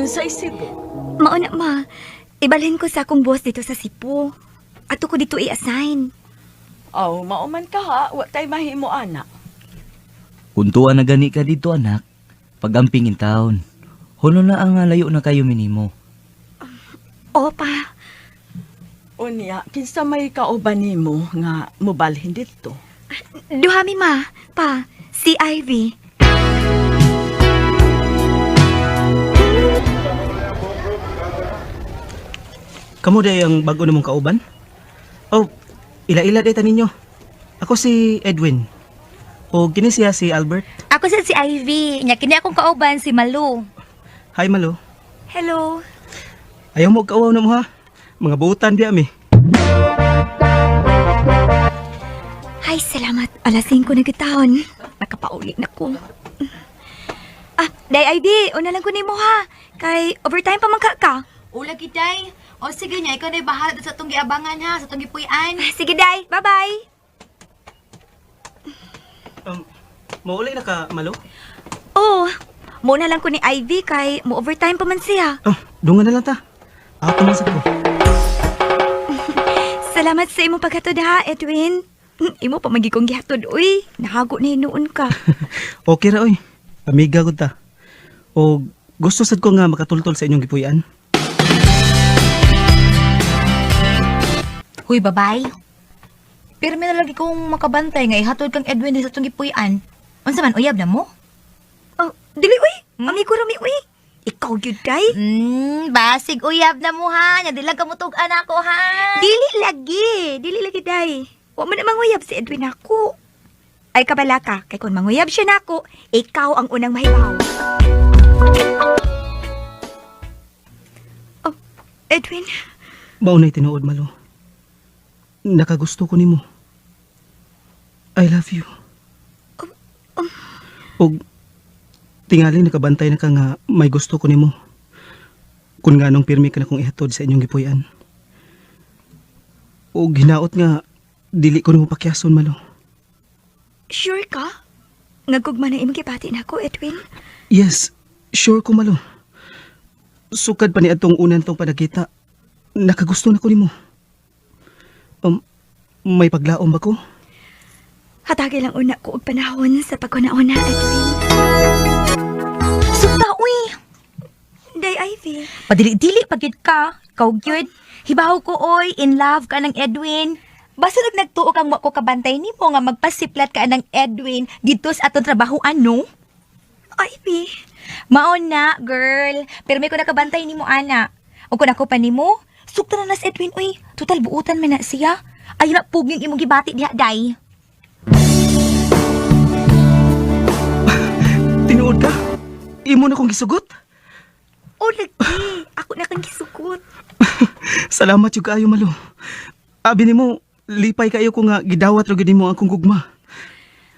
Unsay Cebu? Mao na, ma. Ibalhin ko sa akong boss dito sa Cebu. Ato ko dito i-assign. Aw, mao man ka ha, wa tay mahimo ana. Kung tuwa na gani ka dito anak, pagamping in town. Huno na ang layo na kayo minimo. Opa, Unya, kinsa may kauban nimo nga mobalhin didto? Duha mi, ma. Pa, si Ivy. Kamo day ang bago namong kauban? Oh, ila-ila day ta ninyo. Ako si Edwin. O kini siya si Albert. Ako sa si Ivy. Nya kini akong kauban si Malu. Hi Malo. Hello. Ayaw mo kauaw na mo ha. Mga buutan biya mi. Ay, salamat. Alas 5 na gitahon. Makapauli na ko. Ah, Day Ivy, una lang ko nimo ha. Kay overtime pa man ka ka. Ula kitay. O sige nya, ikaw na bahala sa tong giabangan ha, sa tong gipuy-an. Sige, Day. Bye-bye. Mauli na ka Malo? Oh, muna lang ko ni Ivy kay mo overtime pa man siya. Oh, dungan na lang ta. Ako man sa ko. Salamat sa imong paghatod ha, Edwin. Imo pa magi kong gihatod, uy. Nahago na hinuon ka. Okay ra oy. Amiga gud ta. O gusto sad ko nga makatultol sa inyong gipuy-an. Huy, babay. Pero may nalagi kong makabantay nga ihatod kang Edwin sa tong gipuy-an. Unsa man uyab na mo? Oh, dili uy. Amigo rami uy. Ikaw gyud day. Basig uyab na mo ha. Nya di lang ka mutug-an ako ha. Dili lagi. Dili lagi day. Wa man na manguyab si Edwin ako. Ay kabala ka, kay kung manguyab siya nako, ikaw ang unang mahibaw. Oh, Edwin, Mao na'y tinuod Malo. Nakagusto ko nimo. I love you. Og tingali nakabantay na ka nga may gusto ko nimo. Kun nganong pirmi ka na kong ihatod sa inyong gipuy-an. Og hinaot nga dili ko nimo pakyason Malo. Sure ka? Nga gugma na imong gibati nako, Edwin. Yes, sure ko Malo. Sukad pa ni atong unan tong panagkita. Nakagusto na ko nimo. May paglaom ba ko? Hatagi lang una ko og panahon sa pagkuna-una, Edwin. Sukta uy. Day Ivy. Padili-dili pagid ka. Ikaw gyud. Hibaw ko oy, in love ka ng Edwin. Basta nagtuo kang wa ko kabantay nimo nga magpasiplat ka ng Edwin didto sa atong trabahoan no? Ivy. Mao na, girl. Pero may ko nakabantay nimo ana. O kun ako pa nimo, sukta na na si Edwin uy. Total buutan man na siya. Ay na puging imong gibati diha day. Tinuod ka? Imo na kong gisugot? Oh, lagi. Ako na kang gisugot. Salamat jud kaayo Malo. Abi nimo, lipay kaayo ko nga gidawat ra gyud nimo ang akong gugma.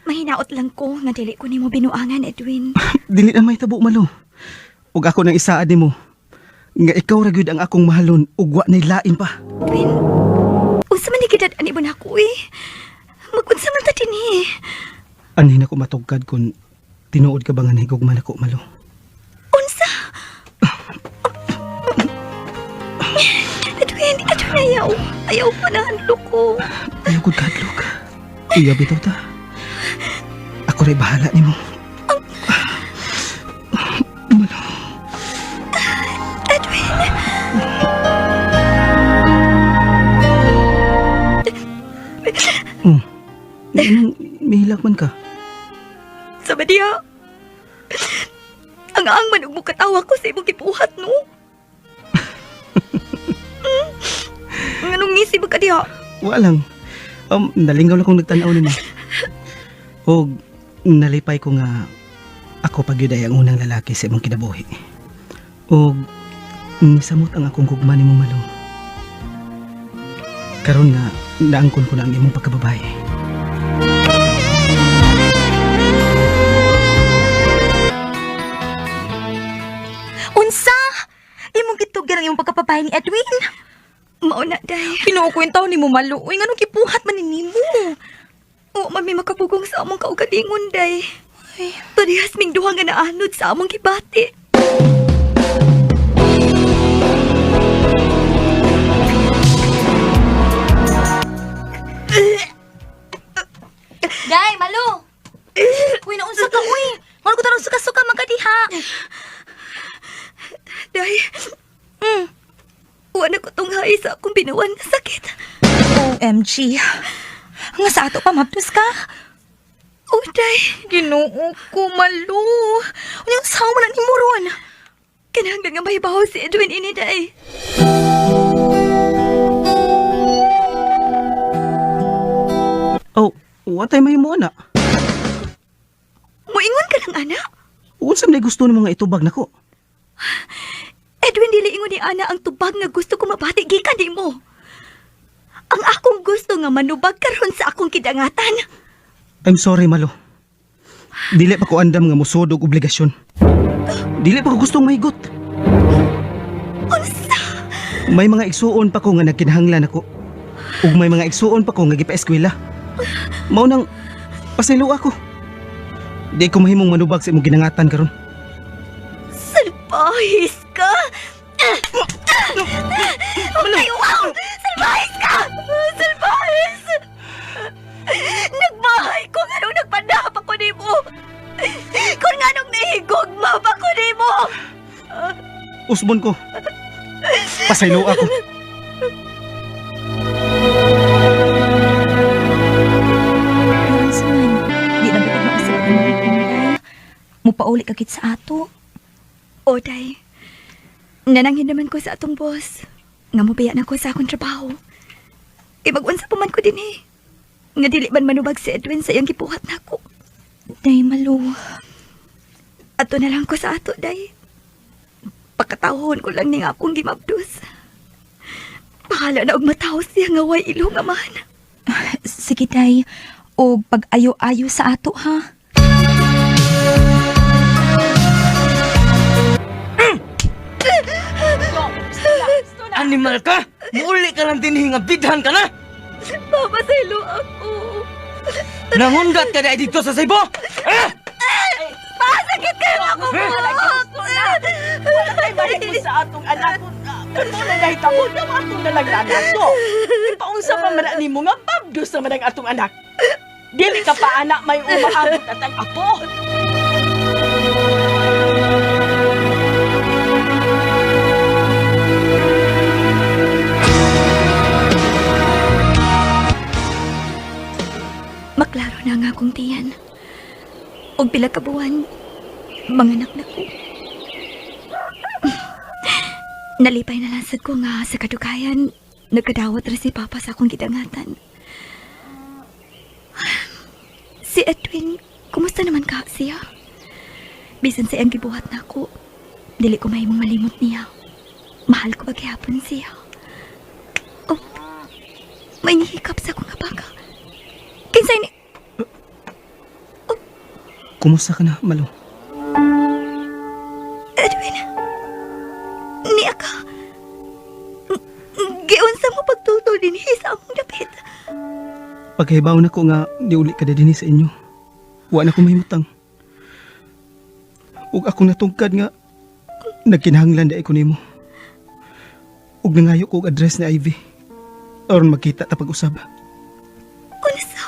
Mahinaot lang ko nga dili ko nimo binuangan, Edwin. Dili na may tabo Malo. Ug ako nang isaad nimo nga ikaw ra gyud ang akong mahalon ug wa nay lain pa. Edwin, unsa man ni gidad ani mo nako eh. Magunsa man ta dinhi. Anhin ako matugkad kun tinuod ka ba nga nahigugma nako Malo. Unsa? Edwin, Edwin, ayaw. Ayaw pa na handlo ko. Ayaw gud kadlok. Iya bitaw ta. Ako ray bahala nimo. Malo. Edwin. Oh. Anong mihilak man ka? Sa ba diha? Ang ang man og mukatawa ko sa imong gibuhat, no? Nganong ngisi ba ka diha? Wa lang. Nalingaw lang kong nagtanaw nimo. Og nalipay ko nga ako pa gyud ay ang unang lalaki sa imong kinabuhi. Og nisamot ang akong gugma nimo Malo. Karon nga naangkon ko na ang imong pagkababae. Unsa? Imong gitugyan ang imong pagkapabahay ni Edwin. Mao na, day. Kinuo ko yung taon nimo Malu. Uy, nganong gibuhat man ni nimo? Oo, man may makapugong sa among kaugalingon, day. Parehas ming duha nga naanod sa among gibati. ka, uy? Wala ko tarong suka-suka man ka diha. Day. Wala ko tunghay sa akong binuan nga sakit. OMG. Nga sa ato pa mabdos ka? Oh, day. Ginoo ko, Malu. Unyang sawa mo na ni Moron. Kinahanglan nga mahibaw si Edwin ini, day. Oh, what ay may mo na? Muingon ka lang, ana. Unsa man gusto nimo nga itubag nako? Edwin, dili ingon ni ana ang tubag nga gusto ko mabati gikan nimo. Ang akong gusto nga manubag karon sa akong kidangatan. I'm sorry, Malo. Dili pa ko andam nga musod og obligasyon. Dili pa ko gustong mahigot. Unsa? May mga igsuon pa ko nga nagkinahanglan ako. Ug may mga igsuon pa ko nga gipa-eskwela. Mao nang pasaylo ako. Di ko mahimong manubag sa imong ginangatan karon. Salbahis ka! Ay, wow! Salbahis ka! Salbahis! Nagbahay ko nga nung nagpanahap ako nimo. Kung nga nung nahigugma pa ko nimo. Usbon ko. Pasaylo ako. Pero man, di na bitag mausap ang mga inday. Mupauli ka gid sa ato. O, day. Nananghin naman ko sa atong boss. Nga mo na ko sa akong trabaho. Ibag-unsa pa man ko din eh. Nga dili man manubag si Edwin sa iyang gibuhat nako. Day, Malu. Ato na lang ko sa ato, day. Pakatawon ko lang ning akong gimabdos. Bahala na og mataw siya nga way ilong amahan. Sige, Day. O pag-ayo-ayo sa ato, ha? Animal ka! Muuli ka lang dinhi nga bidhan ka na! Papa, saylo ako. Nangundot ka dahil dito sa Cebu! Ah! Pasakit kayo ako, Wala tay balik mo sa atong anak. Kung mo na dahil tako, daw atong nalaglaan ato. Ipaunsa pa man nimo nga babdos naman ang atong anak. Dili ka pa anak may umaabot at ang apo. Maklaro na nga akong tiyan. Og pila ka buwan, manganak na ko. Nalipay na lang sad ko nga sa kadugayan, nagkadawat ra si Papa sa akong gidangatan. Si Edwin, kumusta naman ka siya? Bisan sa iyang gibuhat na ako, dili ko mahimong malimot niya. Mahal ko paghihapon siya. Oh, may nihikap sa akong baka. Kinsay ni... Kumusta ka na, Malo? Edwin, niya ka. Giunsa mo pagtultol din sa among dapit. Pagkahibaw na ko nga niuli ka na dinhi sa inyo. Wa na ko mahimutang. Ug akong natungkad nga nagkinahanglan dai ko nimo. Ug nangayo ko og address ni Ivy. Aron magkita ta pag-usab. Unsa?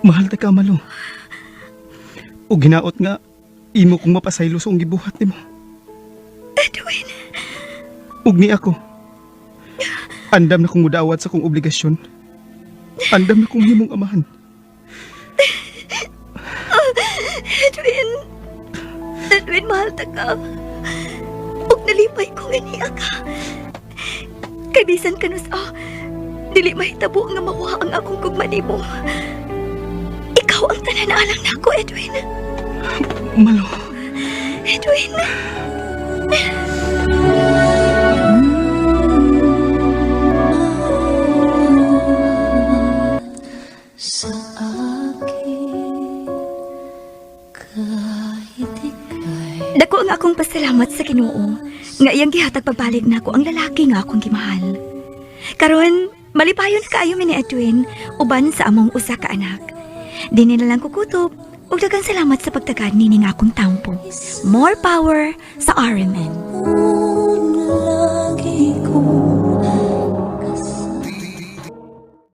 Mahal ta ka, Malo. Ug hinaot nga imo kong mapasaylo sa gibuhat nimo. Edwin, Ug ni ako. Andam na kong mudawat sa kong obligasyon. Andam na kong himong amahan. Edwin. Edwin, mahal ta ka. Ug nalipay ko nga niya ka. Kay bisan ka ah, dili mahitabo nga makuha ang akong gugma nimo. Ikaw ang tanan alang nako, Edwin. Malo. Edwin. Sa akin kahit ika'y Dako ang akong pasalamat sa Ginoo nga iyang gihatag pagbalik nako ang lalaki nga akong gimahal. Karon, malipayon kaayo mi ni Edwin uban sa among usa ka anak. Dini na lang kukutob ug daghang salamat sa pagtagad nini nga akong tampo. More power sa RMN.